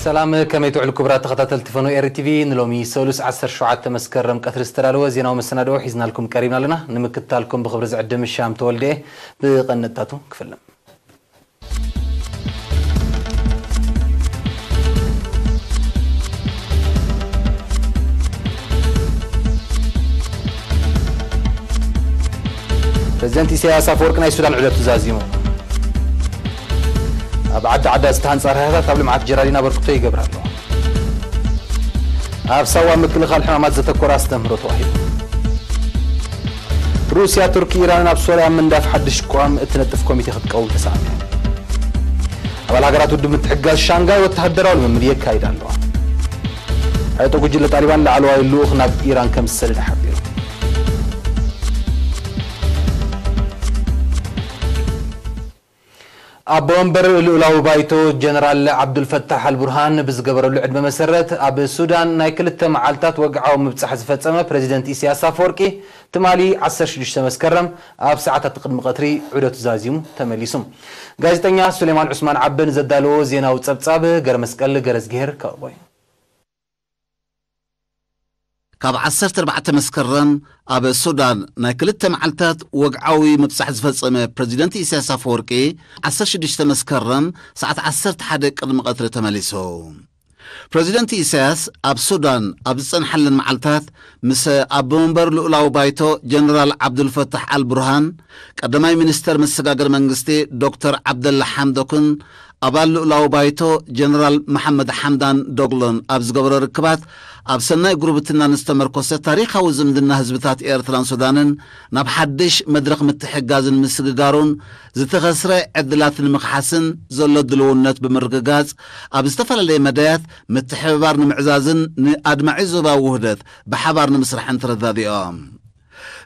ሰላም፣ ከመይ ትውዕሉ ክቡራት ተኸታተልቲ ፈኖ ኤሪ ቲቪ? ንሎሚ ሰሉስ ዓሰርተ ሸውዓተ መስከረም ቀትሪ ዝተዳለወ ዜናዊ መሰናድኦ ሒዝናልኩም ቀሪብና ኣለና። ንምክትታልኩም ብኽብሪ ዝዕድም ሻም ተወልደ። ብቐንጣቱ ክፍልም። ፕሬዚደንት ኢሳያስ ኣፈወርቂ ናይ ሱዳን ዑደቱ ዛዚሙ። ኣብ ዓዲ ዓዳ ዝተሃንጻ ራህያታት ኣብ ልምዓት ጀራዲን ኣበርክቶ ይገብራ ኣለዋ። ኣብ ሳዋ ምክልኻል ሕማማት ዘተኮረ ኣስተምህሮ ተዋሂቡ። ሩስያ፣ ቱርኪ፣ ኢራንን ኣብ ሶርያ ምንዳፍ ሓድሽ ቅዋም እትነጥፍ ኮሚቴ ክትቀውም ተሰማሚዐን። ኣባል ሃገራት ውድብ ምትሕግጋዝ ሻንጋይ ወተሃደራዊ ልምምድ የካይዳ ኣለዋ። ዕጡቕ ጉጅለ ጣሊባን ላዕለዋይ ልኡኽ ናብ ኢራን ከም ዝሰደደ ሓቢሩ። ኣቦ ወንበር ልኡላዊ ባይቶ ጀነራል ዓብዱልፈታሕ ኣልቡርሃን ብዝገበረሉ ዕድመ መሰረት፣ ኣብ ሱዳን ናይ ክልተ መዓልታት ወግዓዊ ምብጻሕ ዝፈጸመ ፕረዚደንት ኢሳያስ ኣፈወርቂ፣ ትማሊ ዓሰርተ ሽዱሽተ መስከረም ኣብ ሰዓታት ቅድሚ ቀትሪ ዑደቱ ዛዚሙ ተመሊሱ። ጋዜጠኛ ሱሌማን ዑስማን ዓበን ዘዳለዎ ዜናዊ ጸብጻብ፣ ገረመስቀል ገረዝግሄር ካብቦይ። ካብ ዓሰርተ ኣርባዕተ መስከረም ኣብ ሱዳን ናይ ክልተ መዓልታት ወግዓዊ ምብጻሕ ዝፈጸመ ፕረዚደንት ኢሳያስ ኣፈወርቂ፣ ዓሰርተ ሽዱሽተ መስከረም ሰዓት ዓሰርተ ሓደ ቅድሚ ቀትሪ ተመሊሱ። ፕረዚደንት ኢሳያስ ኣብ ሱዳን ኣብ ዝጸንሓለን መዓልታት፣ ምስ ኣቦ መንበር ልኡላዊ ባይቶ ጀነራል ዓብዱልፈታሕ ኣልቡርሃን፣ ቀዳማይ ሚኒስተር መሰጋገሪ መንግስቲ ዶክተር ዓብደላ ሓምዶክን ኣባል ልኡላዊ ባይቶ ጀነራል መሓመድ ሓምዳን ዶግሎን ኣብ ዝገበሮ ርክባት፣ ኣብ ሰናይ ጉርብትና ንዝተመርኮሰ ታሪኻዊ ዝምድና ህዝብታት ኤርትራን ሱዳንን ናብ ሓድሽ መድረኽ ምትሕግጋዝን ምስግጋሩን፣ ዝተኸስረ ዕድላት ንምኽሓስን ዘሎ ድልውነት ብምርግጋጽ፣ ኣብ ዝተፈላለየ መዳያት ምትሕብባር ንምዕዛዝን ንኣድማዒ ዞባዊ ውህደት ብሓባር ንምስራሕን ተረዳዲኦም።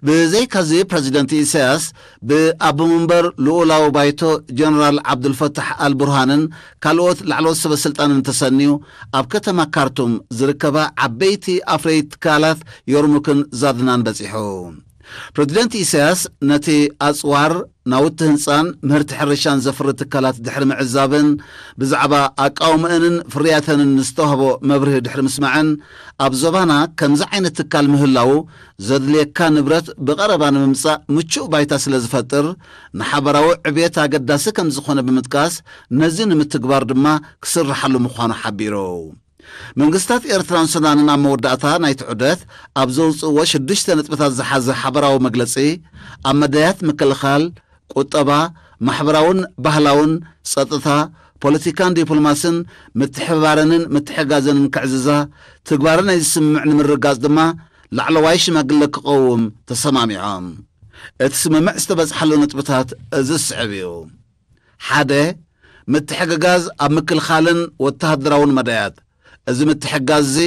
ብዘይካዚ፣ ፕረዚደንት ኢሳያስ ብኣቦ መንበር ልኡላዊ ባይቶ ጀነራል ዓብዱልፈታሕ ኣልቡርሃንን ካልኦት ላዕለዎት ሰበ ስልጣንን ተሰንዩ፣ ኣብ ከተማ ካርቱም ዝርከባ ዓበይቲ ኣፍረይቲ ትካላት ዮርሙክን ዛድናን በጺሑ። ፕረዚደንት ኢሳያስ ነቲ ኣጽዋር፣ ናውቲ ህንጻን ምህርቲ ሕርሻን ዘፍሪ ትካላት ድሕሪ ምዕዛብን፣ ብዛዕባ ኣቃውምአንን ፍርያተንን ዝተዋህቦ መብርሂ ድሕሪ ምስማዕን፣ ኣብ ዞባና ከምዚ ዓይነት ትካል ምህላዉ ዘድልየካ ንብረት ብቐረባ ንምምጻእ ምቹእ ባይታ ስለ ዝፈጥር፣ ንሓበራዊ ዕብየት ኣገዳሲ ከም ዝኾነ ብምጥቃስ፣ ነዚ ንምትግባር ድማ ክስርሓሉ ምዃኑ ሓቢሩ። መንግስታት ኤርትራን ሱዳንን ኣብ መወዳእታ ናይቲ ዑደት ኣብ ዘውጽእዎ ሽዱሽተ ነጥብታት ዝሓዘ ሓበራዊ መግለጺ፣ ኣብ መዳያት ምክልኻል፣ ቁጠባ፣ ማሕበራውን ባህላውን፣ ጸጥታ፣ ፖለቲካን ዲፕሎማስን ምትሕብባረንን ምትሕጋዘንን ክዕዝዛ፣ ትግባረ ናይዚ ስምምዕ ንምርጋጽ ድማ ላዕለዋይ ሽማግለ ክቐውም ተሰማሚዖም። እቲ ስምምዕ ዝተበጽሓሉ ነጥብታት እዚ ዝስዕብ እዩ። ሓደ፣ ምትሕግጋዝ ኣብ ምክልኻልን ወተሃደራውን መዳያት። እዚ ምትሕጋዝ እዚ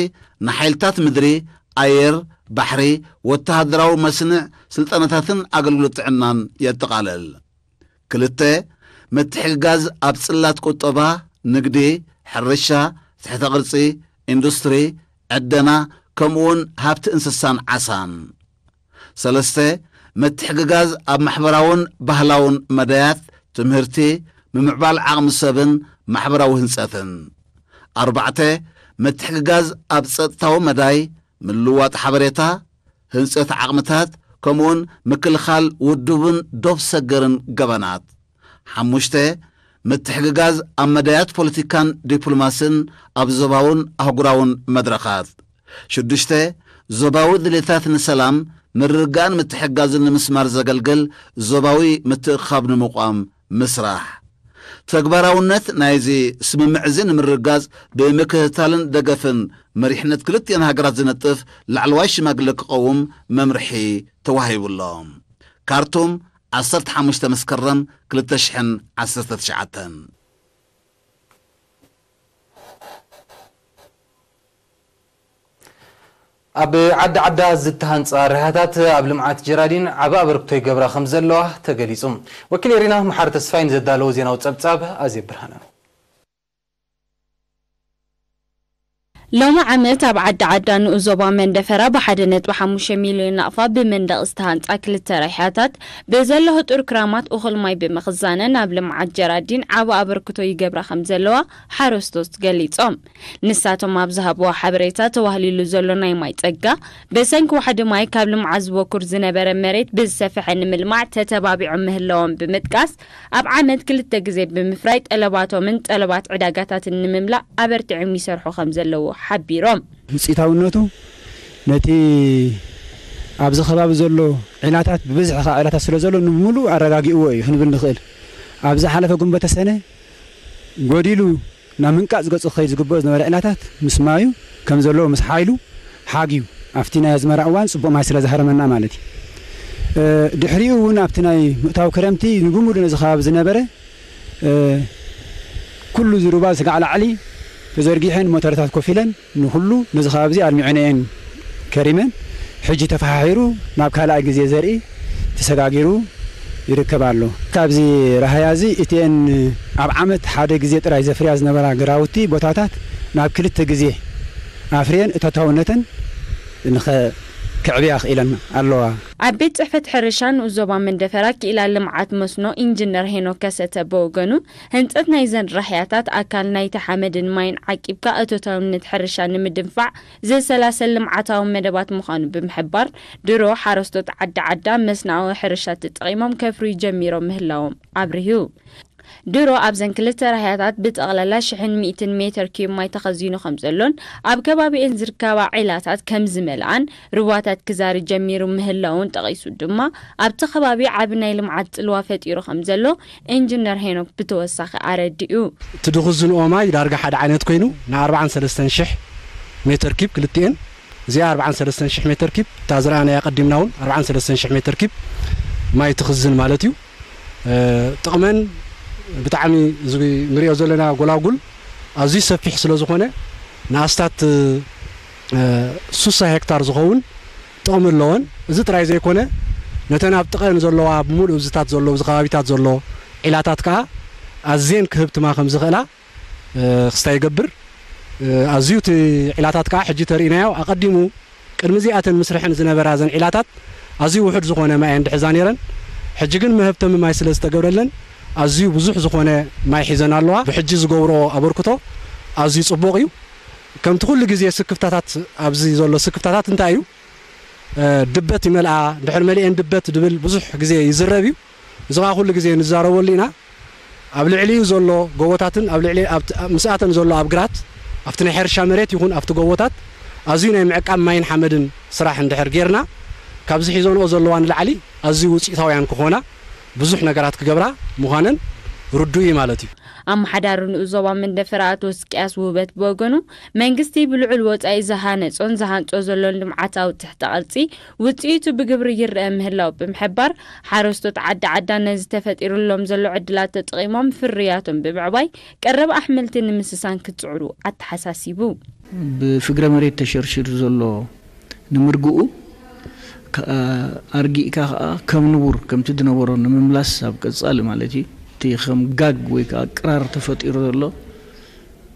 ንሓይልታት ምድሪ፣ ኣየር፣ ባሕሪ፣ ወተሃደራዊ መስንዕ፣ ስልጠናታትን ኣገልግሎት ጥዕናን የጠቓልል። ክልተ፣ ምትሕግጋዝ ኣብ ጽላት ቁጠባ፣ ንግዲ፣ ሕርሻ፣ ትሕተ ቅርጺ፣ ኢንዱስትሪ፣ ዕደና፣ ከምኡውን ሃብቲ እንስሳን ዓሳን። ሰለስተ፣ ምትሕግጋዝ ኣብ ማሕበራውን ባህላውን መዳያት፣ ትምህርቲ፣ ምምዕባል ዓቕሚ ሰብን ማሕበራዊ ህንጸትን። ኣርባዕተ፣ ምትሕግጋዝ ኣብ ጸጥታዊ መዳይ፣ ምልውዋጥ ሓበሬታ፣ ህንጸት ዓቕምታት፣ ከምኡውን ምክልኻል ውዱብን ዶብ ሰገርን ገበናት። ሓሙሽተ፣ ምትሕግጋዝ ኣብ መዳያት ፖለቲካን ዲፕሎማስን ኣብ ዞባውን ኣህጉራውን መድረኻት። ሽዱሽተ፣ ዞባዊ ድሌታት ንሰላም፣ ምርግጋእን ምትሕግጋዝን ንምስማር ዘገልግል ዞባዊ ምትእኽኻብ ንምቋም ምስራሕ። ተግባራውነት ናይዚ ስምምዕ እዚ ንምርግጋጽ ብምክትታልን ደገፍን መሪሕነት ክልቲኣን ሃገራት ዝነጥፍ ላዕለዋይ ሽማግለ ክቐውም መምርሒ ተዋሂቡ ኣሎ። ካርቱም፣ ዓሰርተ ሓሙሽተ መስከረም ክልተ ሽሕን ዓሰርተ ትሽዓተን። ኣብ ዓዲ ዓዳ ዝተሃንጻ ራህያታት ኣብ ልምዓት ጀራዲን ዓቢ ኣበርክቶ ይገብራ ከም ዘለዋ ተገሊጹ። ወኪል ኤሪና መሓሪ ተስፋይ ንዘዳለዎ ዜናዊ ጸብጻብ ኣዜብ ብርሃነ። ሎሚ ዓመት ኣብ ዓዲ ዓዳ ንኡስ ዞባ መንደፈራ ብሓደ ነጥቢ ሓሙሽተ ሚልዮን ናቕፋ ብመንደቕ ዝተሃንጻ ክልተ ራሕያታት ብዘሎ ህጡር ክራማት እኹል ማይ ብምኽዛነን ኣብ ልምዓት ጀራዲን ዓቢ ኣበርክቶ ይገብራ ከም ዘለዋ ሓረስቶት ገሊጾም። ንሳቶም ኣብ ዝሃብዎ ሓበሬታ፣ ተዋህሊሉ ዘሎ ናይ ማይ ጸጋ ብሰንኪ ዋሕዲ ማይ ካብ ልምዓት ዝበኩር ዝነበረ መሬት ብዝሰፍሐ ንምልማዕ ተተባቢዖም ምህላዎም ብምጥቃስ፣ ኣብ ዓመት ክልተ ግዜ ብምፍራይ ጠለባቶምን ጠለባት ዕዳጋታትን ንምምላእ ኣበርቲዖም ይሰርሑ ከም ዘለዉ ሓቢሮም። ውፅኢታውነቱ ነቲ ኣብዚ ከባቢ ዘሎ ዒላታት፣ ብብዝሒ ከዓ ዒላታት ስለ ዘሎ፣ ንምሉእ ኣረጋጊእዎ እዩ ክንብል ንኽእል። ኣብ ዝሓለፈ ግንቦተ ሰነ ጎዲሉ ናብ ምንቃጽ ገጹ ክኸይድ ዝግብኦ ዝነበረ ዒላታት ምስ ማዩ ከም ዘለዎ፣ ምስ ሓይሉ ሓግዩ፣ ኣብቲ ናይ ኣዝመራ እዋን ጽቡቕ ማይ ስለ ዝሃረመና ማለት እዩ። እ፣ ድሕሪኡ እውን ኣብቲ ናይ ምእታው ክረምቲ ንብሙሉ ነዚ ከባቢ ዝነበረ፣ እ፣ ኩሉ እዚ ሩባ ስጋዕ ላዕሊ ተዘርጊሐን ሞተርታት ኮፍ ኢለን ንኹሉ ነዚ ከባቢ እዚ ኣልሚዐን እየን ከሪመን። ሕጂ ተፈሓሒሩ ናብ ካልኣይ ግዜ ዘርኢ ተሰጋጊሩ ይርከብ ኣሎ። ካብዚ ራህያ እዚ እተን ኣብ ዓመት ሓደ ግዜ ጥራይ ዘፍርያ ዝነበራ ግራውቲ ቦታታት ናብ ክልተ ግዜ ኣፍርየን እቶታውነተን ንኸ-፣ ክዕብያ ክኢለን ኣለዋ። ኣብ ቤት ጽሕፈት ሕርሻ ንኡስ ዞባ መንደፈራ ክኢላ ልምዓት መስኖ ኢንጂነር ሄኖክ ከሰተ ብወገኑ፣ ህንጸት ናይዘን ራህያታት ኣካል ናይቲ ሓመድን ማይን ዓቂብካ እቶታውነት ሕርሻ ንምድንፋዕ ዘሰላሰል ልምዓታዊ መደባት ምዃኑ ብምሕባር፣ ድሮ ሓረስቶት ዓዲ ዓዳ መስኖኣዊ ሕርሻ ተጠቒሞም ከፍርዩ ጀሚሮም ምህላዎም ኣብሪሁ። ድሮ ኣብዘን ክልተ ራህያታት ብጠቕላላ ሽሕን ሚእትን ሜተር ኪዩብ ማይ ተኸዚኑ ከም ዘሎን ኣብ ከባቢኤን ዝርከባ ዒላታት ከም ዝመልኣን ሩባታት ክዛሪ ጀሚሩ ምህላውን ጠቒሱ ድማ፣ ኣብቲ ከባቢ ዓቢ ናይ ልምዓት ጽልዋ ፈጢሩ ከም ዘሎ ኢንጂነር ሄኖክ ብተወሳኺ ኣረዲኡ። እቲ ድኽዝንኦ ማይ ዳርጋ ሓደ ዓይነት ኮይኑ፣ ን ኣርባዓን ሰለስተን ሽሕ ሜተር ኪብ ክልቲኤን፣ እዚኣ ኣርባዓን ሰለስተን ሽሕ ሜተር ኪብ፣ እታ ዝረኣናያ ቀዲምና እውን ኣርባዓን ሰለስተን ሽሕ ሜተር ኪብ ማይ ትኽዝን ማለት እዩ። እ፣ ጥቕመን ብጣዕሚ እዚ ንሪኦ ዘለና ጎላጉል ኣዝዩ ሰፊሕ ስለ ዝኾነ፣ ንኣስታት፣ እ፣ ሱሳ ሄክታር ዝኸውን ጥቕሚ ኣለወን። እዚ ጥራይ ዘይኮነ፣ ነተን ኣብ ጥቐን ዘለዋ ብምሉእ እዝታት ዘሎ፣ እዚ ከባቢታት ዘሎ ዒላታት ከኣ ኣዝየን ክህብትማ ከም ዝኽእላ፣ እ፣ ክስታይ ይገብር። እ፣ ኣዝዩ እቲ ዒላታት ከኣ ሕጂ ተርእናዮ፣ ኣቐዲሙ ቅድሚ እዚኣተን ምስርሐን ዝነበራ እዘን ዒላታት ኣዝዩ ውሑድ ዝኾነ ማይ እየን ድሕዛ ነይረን። ሕጂ ግን መህብተሚ ማይ ስለ ዝተገብረለን ኣዝዩ ብዙሕ ዝኾነ ማይ ሒዘን ኣለዋ። ብሕጂ ዝገብርኦ ኣበርክቶ ኣዝዩ ጽቡቕ እዩ። ከምቲ ኩሉ ግዜ ስክፍታታት፣ ኣብዚ ዘሎ ስክፍታታት እንታይ እዩ? እ፣ ድበት ይመልኣ፣ ድሕሪ መሊኤን ድበት ድብል ብዙሕ ግዜ ይዝረብ እዩ። እዚ ኸኣ ኩሉ ግዜ ንዛረበሉ ኢና። ኣብ ልዕሊኡ ዘሎ ጎቦታትን ኣብ ልዕሊ፣ ኣብቲ፣ ኣብ ምስኣተን ዘሎ ኣብ ግራት፣ ኣብቲ ናይ ሕርሻ መሬት ይኹን ኣብቲ ጎቦታት ኣዝዩ ናይ ምዕቃብ ማይን ሓመድን ስራሕ እንድሕር ጌርና፣ ካብዚ ሒዘንኦ ዘለዋ ንላዕሊ ኣዝዩ ውፅኢታውያን ክኾና ብዙሕ ነገራት ክገብራ ምዃነን ርዱእ እዩ ማለት እዩ። ኣመሓዳሪ ንኡስ ዞባ መንደፈራ ኣቶ ስቅያስ ውህበት ብወገኑ፣ መንግስቲ ብልዑል ወጻኢ ዝሃነጾን ዝሃንጾ ዘሎን ልምዓታዊ ትሕተ ቅርጺ ውጽኢቱ ብግብሪ ይረአ ምህላው ብምሕባር፣ ሓረስቶት ዓዲ ዓዳ ነዚ ተፈጢሩሎም ዘሎ ዕድላት ተጠቒሞም ፍርያቶም ብምዕባይ ቀረብ ኣሕምልቲ ንምስሳን ክጽዕሩ ኣተሓሳሲቡ። ብፍግረ መሬት ተሸርሺሩ ዘሎ ንምርግኡ፣ ከ-፣ ኣርጊእካ ከኣ ከም ንቡር ከምቲ ዝነበሮ ንምምላስ ኣብ ቀጻሊ ማለት እዩ። እቲ ከም ጋግ ወይ ከኣ ቅራር ተፈጢሩ ዘሎ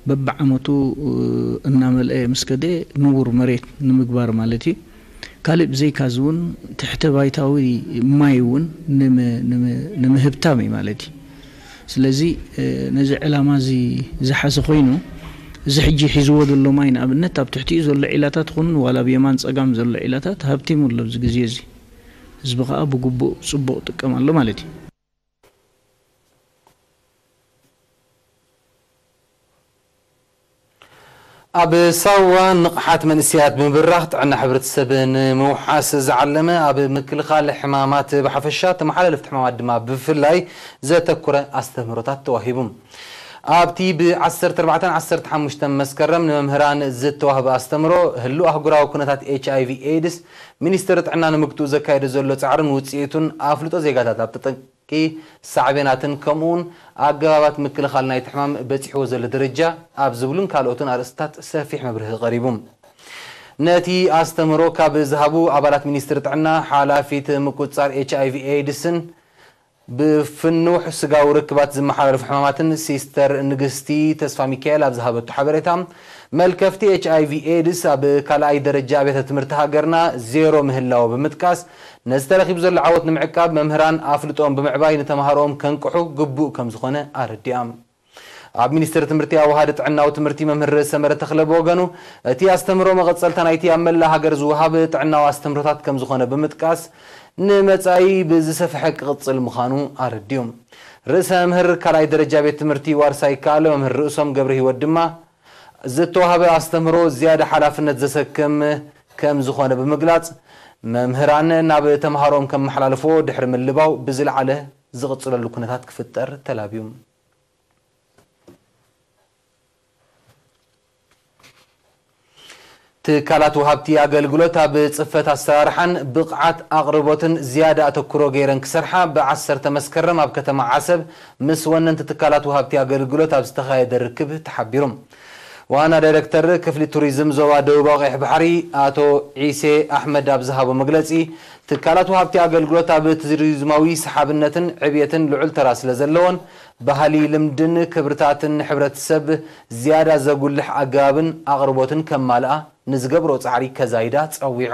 በብዓመቱ፣ እ፣ እናመልአ ምስ ከደ ንቡር መሬት ንምግባር ማለት እዩ። ካልእ ብዘይካዚ እውን ትሕተ ባይታዊ ማይ እውን ንም-፣ ንም-፣ ንምህብታም እዩ ማለት እዩ። ስለዚ፣ እ፣ ነዚ ዕላማ እዚ ዝሓዘ ኮይኑ፣ እዚ ሕጂ ሒዝዎ ዘሎ ማይ ንኣብነት ኣብ ትሕቲኡ ዘሎ ዒላታት ይኹን ዋላ ኣብ የማን ጸጋም ዘሎ ዒላታት ሃብቲሙ ኣሎ ኣብዚ ግዜ እዚ። ህዝቢ ከኣ ብግቡእ ጽቡቕ ጥቀም ኣሎ ማለት እዩ። ኣብ ሳዋ ንቕሓት መንእሰያት ብምብራኽ ጥዕና ሕብረተሰብ ንምውሓስ ዝዓለመ ኣብ ምክልኻል ሕማማት ብሓፈሻ ተመሓላለፍቲ ሕማማት ድማ ብፍላይ ዘተኩረ ኣስተምህሮታት ተዋሂቡ። ኣብቲ ብ ዓሰርተ ኣርባዕተን ዓሰርተ ሓሙሽተን መስከረም ንመምህራን ዝተዋህበ ኣስተምህሮ ህሉው ኣህጉራዊ ኩነታት ኤች ኣይ ቪ ኤድስ፣ ሚኒስቴር ጥዕና ንምግትኡ ዘካየዶ ዘሎ ጻዕርን ውጽኢቱን ኣፍልጦ ዜጋታት ኣብ ተጠ- ቂ ሳዕቤናትን ከምኡውን ኣገባባት ምክልኻል ናይቲ ሕማም በጺሕዎ ዘሎ ደረጃ ኣብ ዝብሉን ካልኦትን ኣርእስታት ሰፊሕ መብርሂ ቀሪቡ። ነቲ ኣስተምህሮ ካብ ዝሃቡ ኣባላት ሚኒስትሪ ጥዕና ሓላፊት ምቁጽጻር ኤች ኣይ ቪ ኤድስን ብፍንውሕ ስጋዊ ርክባት ዝመሓላለፉ ሕማማትን ሲስተር ንግስቲ ተስፋ ሚካኤል ኣብ ዝሃበቶ ሓበሬታ፣ መልከፍቲ ኤች ኣይ ቪ ኤድስ ኣብ ካልኣይ ደረጃ ኣብያተ ትምህርቲ ሃገርና ዜሮ ምህላው ብምጥቃስ፣ ነዚ ተረኺቡ ዘሎ ዓወት ንምዕቃብ መምህራን ኣፍልጦኦም ብምዕባይ ንተምሃሮኦም ከንቅሑ ግቡእ ከም ዝኾነ ኣረዲኣ። ኣብ ሚኒስቴር ትምህርቲ ኣዋሃዲ ጥዕናዊ ትምህርቲ መምህር ሰመረ ተኽለ ብወገኑ፣ እቲ ኣስተምህሮ መቐጸልታ ናይቲ ኣብ መላእ ሃገር ዝወሃብ ጥዕናዊ ኣስተምህሮታት ከም ዝኾነ ብምጥቃስ፣ ንመጻኢ ብዝሰፍሐ ክቕጽል ምዃኑ ኣረዲኡ። ርእሰ መምህር ካልኣይ ደረጃ ቤት ትምህርቲ ዋርሳይ ይከኣል መምህር ርእሶም ገብረ ህይወት ድማ፣ ዝተዋህበ ኣስተምህሮ ዝያዳ ሓላፍነት ዘሰክም ከም ዝኾነ ብምግላጽ፣ መምህራን ናብ ተምሃሮኦም ከመሓላልፎ ድሕሪ ምልባው ብዝለዓለ ዝቕጽለሉ ኩነታት ክፍጠር ተላብዩ። ትካላት ወሃብቲ ኣገልግሎት ኣብ ጽፈት ኣሰራርሓን ብቕዓት ኣቕርቦትን ዝያዳ ኣተኩሮ ገይረን ክሰርሓ ብዓሰርተ መስከረም ኣብ ከተማ ዓሰብ ምስ ወነንቲ ትካላት ወሃብቲ ኣገልግሎት ኣብ ዝተኻየደ ርክብ ተሓቢሩ። ዋና ዳይሬክተር ክፍሊ ቱሪዝም ዞባ ደቡባዊ ቀይሕ ባሕሪ ኣቶ ዒሴ ኣሕመድ ኣብ ዝሃቦ መግለጺ፣ ትካላት ወሃብቲ ኣገልግሎት ኣብ ቱሪዝማዊ ሰሓብነትን ዕብየትን ልዑል ተራ ስለ ዘለዎን፣ ባህሊ፣ ልምድን ክብርታትን ሕብረተሰብ ዝያዳ ዘጉልሕ ኣገባብን ኣቕርቦትን ከማልኣ ንዝገብሮ ጻዕሪ ከዛይዳ ጸዊዑ።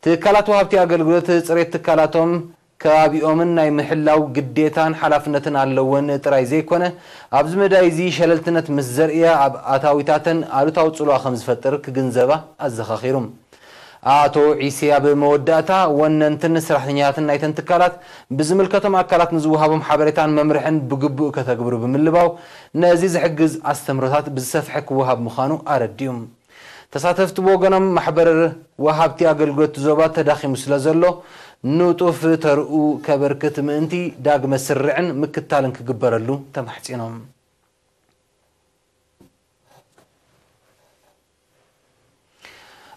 ትካላት ወሃብቲ ኣገልግሎት ጽሬት ትካላቶም ከባቢኦምን ናይ ምሕላው ግዴታን ሓላፍነትን ኣለወን ጥራይ ዘይኮነ፣ ኣብዚ መዳይ እዚ ሸለልትነት ምስ ዘርእያ ኣብ ኣታዊታተን ኣሉታዊ ጽልዋ ከም ዝፈጥር ክግንዘባ ኣዘኻኺሩ። ኣቶ ዒሴ ኣብ መወዳእታ፣ ወነንትን ሰራሕተኛታትን ናይተን ትካላት ብዝምልከቶም ኣካላት ንዝወሃቦም ሓበሬታን መምርሕን ብግቡእ ከተግብሩ ብምልባው፣ ነዚ ዝሕግዝ ኣስተምህሮታት ብዝሰፍሐ ክወሃብ ምዃኑ ኣረዲኡ። ተሳተፍቲ ብወገኖም፣ ማሕበር ወሃብቲ ኣገልግሎት ዞባ ተዳኺሙ ስለ ዘሎ፣ ንጡፍ ተርኡ ከበርክት ምእንቲ ዳግመ ስርዕን ምክታልን ክግበረሉ ተማሕጺኖም።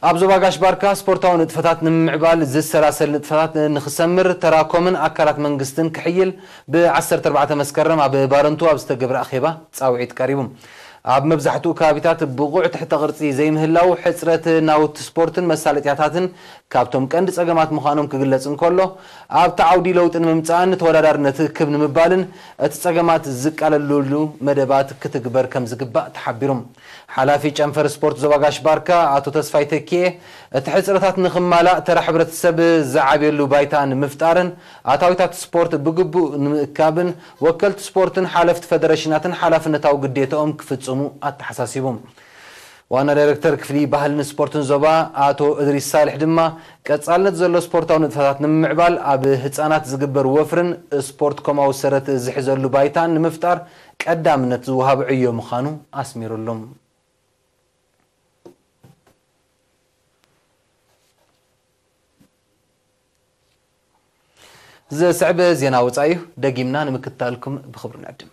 ኣብ ዞባ ጋሽ ባርካ ስፖርታዊ ንጥፈታት ንምምዕባል ዝሰላሰል ንጥፈታት ንኽሰምር ተራኮምን ኣካላት መንግስትን ክሕይል ብ ዓሰርተ ኣርባዕተ መስከረም ኣብ ባረንቱ ኣብ ዝተገብረ ኣኼባ ጻውዒት ቀሪቡ። ኣብ መብዛሕትኡ ከባቢታት ብቑዕ ትሕተ ቅርጺ ዘይምህላው፣ ሕጽረት ናውቲ ስፖርትን መሳለጥያታትን ካብቶም ቀንዲ ጸገማት ምዃኖም ክግለጽ እንከሎ፣ ኣብቲ ዓውዲ ለውጢ ንምምጻእን ተወዳዳርነት ክብ ንምባልን እቲ ጸገማት ዝቃለሉሉ መደባት ክትግበር ከም ዝግባእ ተሓቢሩ። ሓላፊ ጨንፈር ስፖርት ዞባ ጋሽ ባርካ ኣቶ ተስፋይ ተኪኤ፣ እቲ ሕጽረታት ንኽማላእ ተራ ሕብረተሰብ ዝዓብየሉ ባይታ ንምፍጣርን ኣታዊታት ስፖርት ብግቡእ ንምእካብን ወከልቲ ስፖርትን ሓለፍቲ ፈደረሽናትን ሓላፍነታዊ ግዴታኦም ክፍጽሙ ኣተሓሳሲቡ። ዋና ዳይሬክተር ክፍሊ ባህልን ስፖርትን ዞባ ኣቶ እድሪስ ሳልሕ ድማ፣ ቀጻልነት ዘሎ ስፖርታዊ ንጥፈታት ንምምዕባል ኣብ ህጻናት ዝግበር ወፍርን ስፖርት ኮማዊ ሰረት ዝሕዘሉ ባይታን ንምፍጣር ቀዳምነት ዝወሃብ ዕዮ ምዃኑ ኣስሚሩሉ። ዝስዕብ ዜና ወጻኢ እዩ፣ ደጊምና ንምክትታልኩም ብኽብሪ ንዕድም።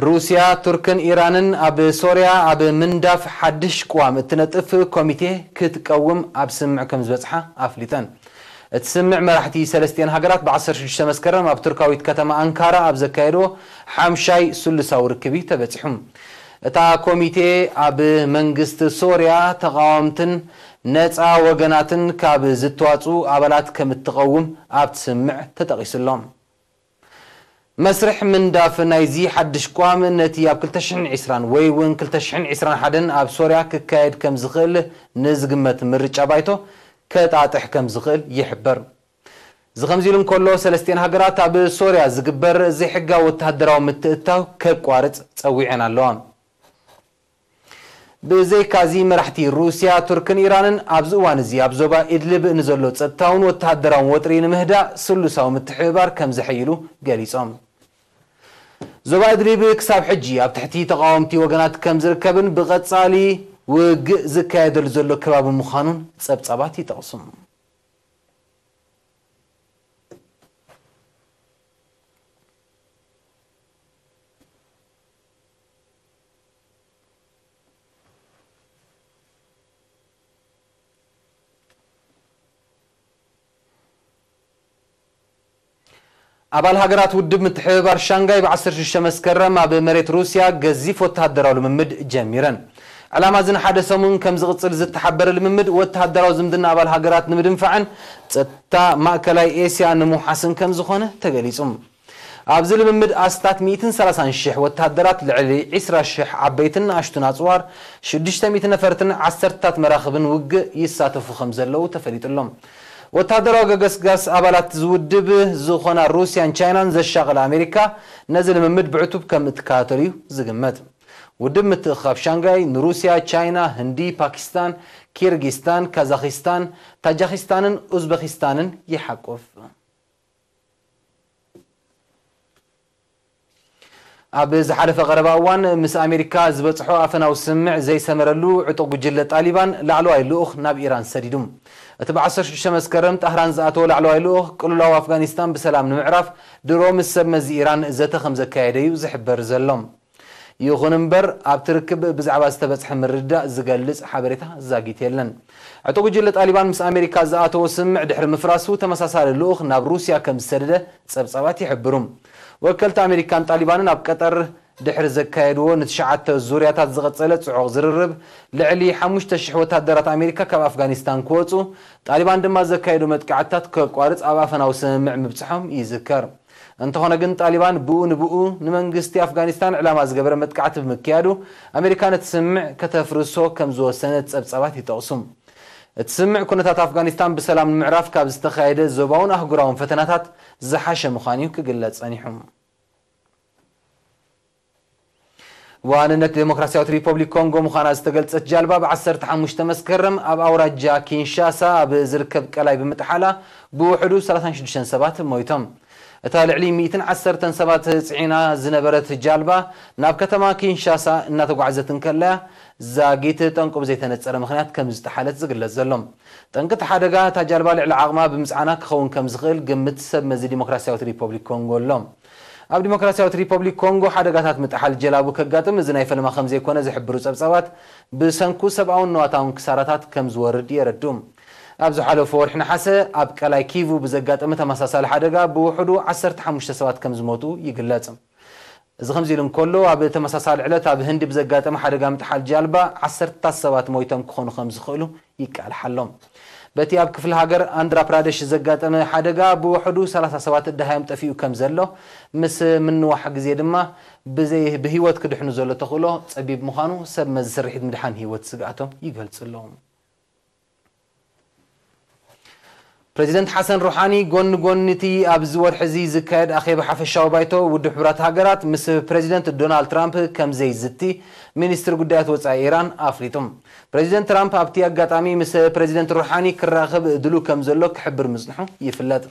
ሩስያ፣ ቱርክን ኢራንን ኣብ ሶርያ ኣብ ምንዳፍ ሓድሽ ቅዋም እትነጥፍ ኮሚቴ ክትቀውም ኣብ ስምምዕ ከም ዝበጽሓ ኣፍሊጠን። እቲ ስምምዕ መራሕቲ ሰለስቲኤን ሃገራት ብ ዓሰርተ ሽዱሽተ መስከረም ኣብ ቱርካዊት ከተማ ኣንካራ ኣብ ዘካየድዎ ሓምሻይ ስሉሳዊ ርክብ እዩ ተበጺሑ። እታ ኮሚቴ ኣብ መንግስቲ ሶርያ ተቓወምትን ነጻ ወገናትን ካብ ዝተዋጽኡ ኣባላት ከም እትቐውም ኣብቲ ስምምዕ ተጠቒሱ ኣሎ። መስርሕ ምንዳፍ ናይዚ ሓድሽ ቅዋም ነቲ ኣብ ክልተ ሽሕን ዕስራን ወይ እውን ክልተ ሽሕን ዕስራን ሓደን ኣብ ሶርያ ክካየድ ከም ዝኽእል ንዝግመት ምርጫ ባይቶ ከጣጥሕ ከም ዝኽእል ይሕበር። እዚ ከምዚ ኢሉ እንከሎ፣ ሰለስቲኤን ሃገራት ኣብ ሶርያ ዝግበር ዘይሕጋዊ ወተሃደራዊ ምትእትታው ከቋርጽ ጸዊዐን ኣለዋ። ብዘይካዚ፣ መራሕቲ ሩስያ፣ ቱርክን ኢራንን ኣብዚ እዋን እዚ ኣብ ዞባ ኢድሊብ ንዘሎ ጸጥታውን ወተሃደራውን ወጥሪ ንምህዳእ ስሉሳዊ ምትሕብባር ከም ዘሐይሉ ገሊጾም። ዞባ ኢድሊብ ክሳብ ሕጂ ኣብ ትሕቲ ተቓወምቲ ወገናት ከም ዝርከብን ብቐጻሊ ውግእ ዝካየደሉ ዘሎ ከባቢ ምዃኑን ጸብጻባት ይጠቕሱ። ኣባል ሃገራት ውድብ ምትሕብባር ሻንጋይ ብ ዓሰርተ ሽዱሽተ መስከረም ኣብ መሬት ሩስያ ገዚፍ ወተሃደራዊ ልምምድ ጀሚረን። ዕላማ እዚ ንሓደ ሰሙን ከም ዝቕጽል ዝተሓበረ ልምምድ፣ ወተሃደራዊ ዝምድና ኣባል ሃገራት ንምድንፋዕን ጸጥታ ማእከላይ ኤስያ ንምውሓስን ከም ዝኾነ ተገሊጹ። ኣብዚ ልምምድ ኣስታት ሚእትን ሰላሳን ሽሕ ወተሃደራት፣ ልዕሊ ዒስራ ሽሕ ዓበይትን ንኣሽቱን ኣጽዋር፣ ሽዱሽተ ሚእቲ ነፈርትን ዓሰርተታት መራኽብን ውግእ ይሳተፉ ከም ዘለዉ ተፈሊጡ ኣሎ። ወተሃደራዊ ገገስጋስ ኣባላት ዝውድብ ዝኾና ሩስያን ቻይናን ዘሻቐለ ኣሜሪካ፣ ነዚ ልምምድ ብዕቱብ ከም እትከታተል እዩ ዝግመት። ውድብ ምትእኽኻብ ሻንጋይ ንሩስያ፣ ቻይና፣ ህንዲ፣ ፓኪስታን፣ ኪርጊስታን፣ ካዛኺስታን፣ ታጃኺስታንን ኡዝበኪስታንን ይሓቁፍ። ኣብ ዝሓለፈ ቀረባ እዋን ምስ ኣሜሪካ ዝበጽሖ ኣፈናዊ ስምምዕ ዘይሰመረሉ ዕጡቕ ጉጅለ ጣሊባን ላዕለዋይ ልኡኽ ናብ ኢራን ሰዲዱ። እቲ ብ ዓሰርተ ሽዱሽተ መስከረም ጣህራን ዝኣተወ ላዕለዋይ ልኡኽ፣ ቅልውላው ኣፍጋኒስታን ብሰላም ንምዕራፍ ድሮ ምስ ሰብ መዚ ኢራን ዘተ ከም ዘካየደ እዩ ዝሕበር ዘሎ። ይኹን እምበር፣ ኣብቲ ርክብ ብዛዕባ ዝተበጽሐ ምርድዳእ ዝገልጽ ሓበሬታ ዛጊት የለን። ዕጡቕ ጉጅለ ጣሊባን ምስ ኣሜሪካ ዝኣተዎ ስምምዕ ድሕሪ ምፍራሱ፣ ተመሳሳሊ ልኡኽ ናብ ሩስያ ከም ዝሰደደ ጸብጻባት ይሕብሩ። ወከልቲ ኣሜሪካን ጣሊባንን ኣብ ቀጠር ድሕሪ ዘካየድዎ ንትሽዓተ ዙርያታት ዝቐጸለ ጽዑቕ ዝርርብ፣ ልዕሊ ሓሙሽተ ሽሕ ወታደራት ኣሜሪካ ካብ ኣፍጋኒስታን ክወጹ፣ ጣሊባን ድማ ዘካየዶ መጥቃዕትታት ከቋርጽ ኣብ ኣፈናዊ ስምምዕ ምብጽሖም ይዝከር። እንተኾነ ግን፣ ጣሊባን ብኡ ንብኡ ንመንግስቲ ኣፍጋኒስታን ዕላማ ዝገበረ መጥቃዕቲ ብምክያዱ፣ ኣሜሪካ ነቲ ስምምዕ ከተፍርሶ ከም ዝወሰነት ጸብጻባት ይጠቕሱ። እቲ ስምምዕ፣ ኩነታት ኣፍጋኒስታን ብሰላም ንምዕራፍ ካብ ዝተኻየደ ዞባውን ኣህጉራውን ፈተናታት ዝሓሸ ምዃኑ እዩ ክግለጽ ጸኒሑ። ዋንነት ዴሞክራሲያዊት ሪፐብሊክ ኮንጎ ምዃና ዝተገልጸት ጃልባ፣ ብ ዓሰርተ ሓሙሽተ መስከረም ኣብ ኣውራጃ ኪንሻሳ ኣብ ዝርከብ ቀላይ ብምጥሓላ፣ ብውሕዱ ሰላሳን ሽዱሽተን ሰባት ሞይቶም። እታ ልዕሊ ሚእትን ዓሰርተን ሰባት ጽዒና ዝነበረት ጃልባ፣ ናብ ከተማ ኪንሻሳ እናተጓዕዘት እንከላያ፣ ዛጊት ጠንቁ ብዘይተነጸረ ምኽንያት ከም ዝጠሓለት ዝግለጽ ዘሎ። ጠንቂ እቲ ሓደጋ፣ እታ ጃልባ ልዕሊ ዓቕማ ብምጽዓና ክኸውን ከም ዝኽእል ግምት ሰብ መዚ ዲሞክራሲያዊት ሪፐብሊክ ኮንጎ ኣሎ። ኣብ ዲሞክራሲያዊት ሪፐብሊክ ኮንጎ፣ ሓደጋታት ምጥሓል ጀላቡ ከጋጥም፣ እዚ ናይ ፈለማ ከም ዘይኮነ ዝሕብሩ ጸብጻባት፣ ብሰንኩ ሰብኣውን ንዋታውን ክሳራታት ከም ዝወርድ የረድኡ። ኣብ ዝሓለፈ ወርሒ ነሓሰ፣ ኣብ ቀላይ ኪቩ ብዘጋጠመ ተመሳሳሊ ሓደጋ፣ ብውሕዱ ዓሰርተ ሓሙሽተ ሰባት ከም ዝሞቱ ይግለጽ። እዚ ከምዚ ኢሉ እንከሎ፣ ኣብ ተመሳሳሊ ዕለት ኣብ ህንዲ ብዘጋጠመ ሓደጋ ምጥሓል ጃልባ፣ ዓሰርተታት ሰባት ሞይቶም ክኾኑ ከም ዝኽእሉ ይቃልሕ ኣሎ። በቲ ኣብ ክፍለ ሃገር ኣንድራ ፕራደሽ ዘጋጠመ ሓደጋ፣ ብውሕዱ ሰላሳ ሰባት ደሃዮም ጠፊኡ ከም ዘሎ፣ ምስ ምንዋሕ ግዜ ድማ፣ ብዘይ-፣ ብህይወት ክድሕኑ ዘሎ ተኽእሎ ጸቢብ ምዃኑ ሰብ መዚ ስርሒት ምድሓን ህይወት ስግኣቶም ይገልጹ ኣለዉ። ፕሬዚደንት ሓሰን ሩሓኒ፣ ጎኒ ጎኒ እቲ ኣብዚ ወርሒ እዚ ዝካየድ ኣኼባ ሓፈሻዊ ባይቶ ውድብ ሕቡራት ሃገራት፣ ምስ ፕሬዚደንት ዶናልድ ትራምፕ ከም ዘይዝቲ ሚኒስትሪ ጉዳያት ወጻኢ ኢራን ኣፍሊጡ። ፕሬዚደንት ትራምፕ ኣብቲ ኣጋጣሚ ምስ ፕሬዚደንት ሩሓኒ ክራኸብ ድሉ ከም ዘሎ ክሕብር ምጽንሑ ይፍለጥ።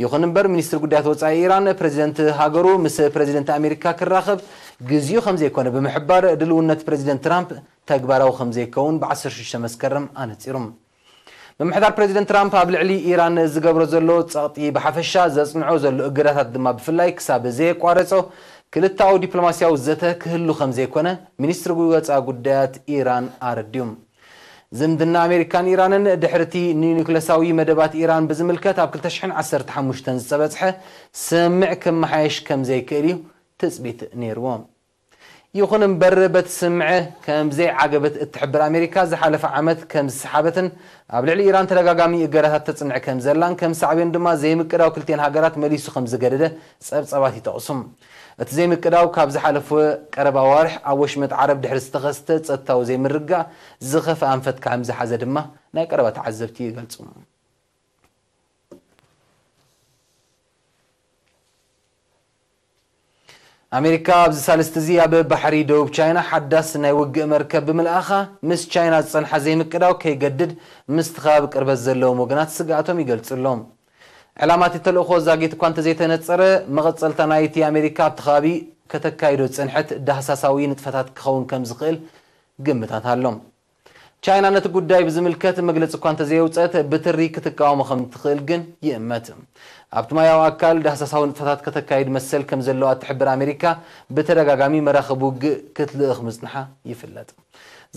ይኹን እምበር፣ ሚኒስትሪ ጉዳያት ወጻኢ ኢራን፣ ፕሬዚደንት ሃገሩ ምስ ፕሬዚደንት ኣሜሪካ ክራኸብ ግዜኡ ከም ዘይኮነ ብምሕባር፣ ድልውነት ፕሬዚደንት ትራምፕ ተግባራዊ ከም ዘይከውን ብ ዓሰርተ ሽዱሽተ መስከረም ኣነጺሩ። ምምሕዳር ፕሬዚደንት ትራምፕ ኣብ ልዕሊ ኢራን ዝገብሮ ዘሎ ጸቕጢ ብሓፈሻ፣ ዘጽንዖ ዘሎ እገዳታት ድማ ብፍላይ ክሳብ ዘየቋረጾ፣ ክልተኣዊ ዲፕሎማስያዊ ዘተ ክህሉ ከም ዘይኮነ ሚኒስትሪ ወጻኢ ጉዳያት ኢራን ኣረዲኡ። ዝምድና ኣሜሪካን ኢራንን ድሕርቲ ንኒውክለሳዊ መደባት ኢራን ብዝምልከት ኣብ ክልተ ሽሕን ዓሰርተ ሓሙሽተን ዝተበጽሐ ስምምዕ ክመሓየሽ ከም ዘይክእል እዩ ትጽቢት ነይርዎ። ይኹን እምበር፣ በቲ ስምምዕ ከም ዘይዓገበት እትሕብር ኣሜሪካ፣ ዝሓለፈ ዓመት ከም ዝሰሓበትን ኣብ ልዕሊ ኢራን ተደጋጋሚ እገዳታት ተጽንዕ ከም ዘላን፣ ከም ሳዕቤኑ ድማ ዘይምቅዳው ክልቲኤን ሃገራት መሊሱ ከም ዝገደደ ጸብጻባት ይጠቕሱ። እቲ ዘይምቅዳው፣ ካብ ዝሓለፈ ቀረባ ኣዋርሕ ኣብ ወሽመጥ ዓረብ ድሕሪ ዝተኸስተ ጸጥታዊ ዘይምርግጋእ ዝኸፍአ ኣንፈት ከም ዝሓዘ ድማ ናይ ቀረባ ተዓዘብቲ ይገልጹ። ኣሜሪካ ኣብዚ ሳልስቲ እዚ ኣብ ባሕሪ ደቡብ ቻይና ሓዳስ ናይ ውግእ መርከብ ብምልኣኻ፣ ምስ ቻይና ዝጸንሓ ዘይምቅዳው ከይገድድ ምስቲ ከባቢ ቅርበት ዘለዎም ወገናት ስግኣቶም ይገልጹ ኣለዉ። ዕላማ እቲ ተልእኾ ዛጊት እኳ እንተዘይተነጸረ፣ መቐጸልታ ናይቲ ኣሜሪካ ኣብቲ ከባቢ ከተካይዶ ዝጸንሐት ዳህሳሳዊ ንጥፈታት ክኸውን ከም ዝኽእል ግምታት ኣሎ። ቻይና ነቲ ጉዳይ ብዝምልከት መግለጺ እኳ እንተዘየውጸት፣ ብትሪ ክትቃወሞ ከም ትኽእል ግን ይእመት። ኣብቲ ማያዊ ኣካል ዳህሳሳዊ ንጥፈታት ከተካይድ መሰል ከም ዘለዋ እትሕብር ኣሜሪካ፣ ብተደጋጋሚ መራኽብ ውግእ ክትልእኽ ምጽንሓ ይፍለጥ።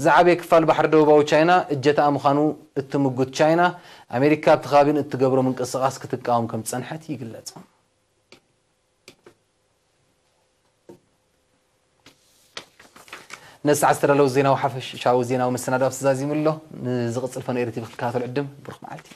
ዝዓበየ ክፋል ባሕሪ ደቡባዊ ቻይና እጀታኣ ምዃኑ እትምጉት ቻይና፣ ኣሜሪካ ኣብቲ ከባቢ ንእትገብሮ ምንቅስቓስ ክትቃወም ከም ዝጸንሐት ይግለጽ። ነዚ ሰዓት ዝተዳለዉ ዜናዊ ሓፈሻዊ ዜናዊ መሰናዶ ኣብዚ ተዛዚሙ ኣሎ። ንዝቕጽል ፈነኤሪ ቲቪ ክትከታተሉ ዕድም። ብሩኽ መዓልቲ።